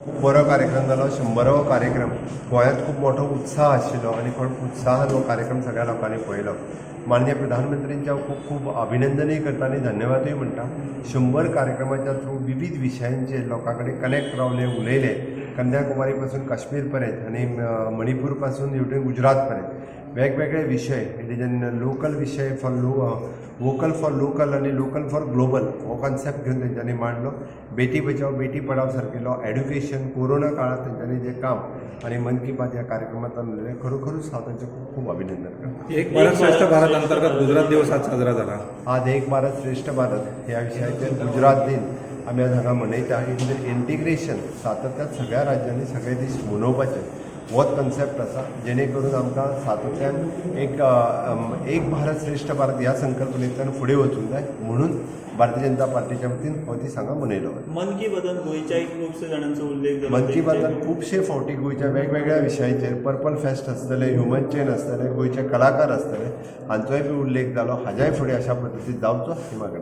खूब बरो कार्यक्रम जालो. 100वो कार्यक्रम, गोंयांत खूब मोठो उत्साह आशिल्लो आनी खूब उत्साहान हो कार्यक्रम सगळ्या लोकांनी पळयलो. माननीय प्रधानमंत्रींचे हांव खूब खूब अभिनंदनूय करता आनी धन्यवादूय म्हणटा. 100 कार्यक्रमाच्या थ्रू विविध विशयांचेर लोकां कडेन कनेक्ट रावले, उलयले. कन्याकुमारी पासून काश्मीर पर्यंत आनी मणिपूर पासून हेवटेन गुजरात पर्यंत वेगवेगळे विशय, लोकल विशय, for low vocal for local आनी लोकल फॉर ग्लोबल हो कॉन्सेप्ट घेवन तेंच्यांनी मांडलो. बेटी बचाव बेटी पढाव सारकिल्लो, एड्युकेशन, कोरोना काळात तेंच्यांनी जें काम आनी मन की बात ह्या कार्यक्रमांतल्यान उलयलें, खरोखरूच हांव तांचें खूब खूब अभिनंदन करता. एक भारत श्रेष्ठ भारत अंतर्गत गुजरात दिवस आज साजरा झाला. आज एक भारत श्रेष्ठ भारत ह्या विशयाचेर गुजरात दिन आमी आज हांगा मनयता. इंटिग्रेशन सातत्यान सगळ्या राज्यांनी सगळे दीस मनोवपाचे होच कन्सेप्ट आसा, जेणे करून आमकां सातत्यान एक भारत श्रेष्ठ भारत ह्या संकल्पनेंतल्यान फुडें वचूंक जाय म्हणून भारतीय जनता पार्टीच्या वतीन हो दीस हांगा मनयलो वता. मन की बातान गोंयच्या एक खुबशे जाणांचो उल्लेख जाला. मन की बातान खुबशे फावटी गोंयच्या वेगवेगळ्या विशयांचेर, पर्पल फेस्ट आसतलें, ह्युमन चेन आसतलें, गोंयचे कलाकार आसतले, हांचोय बी उल्लेख जालो. हाज्याय फुडें अशा पद्दतीन जावचो ही मागणी.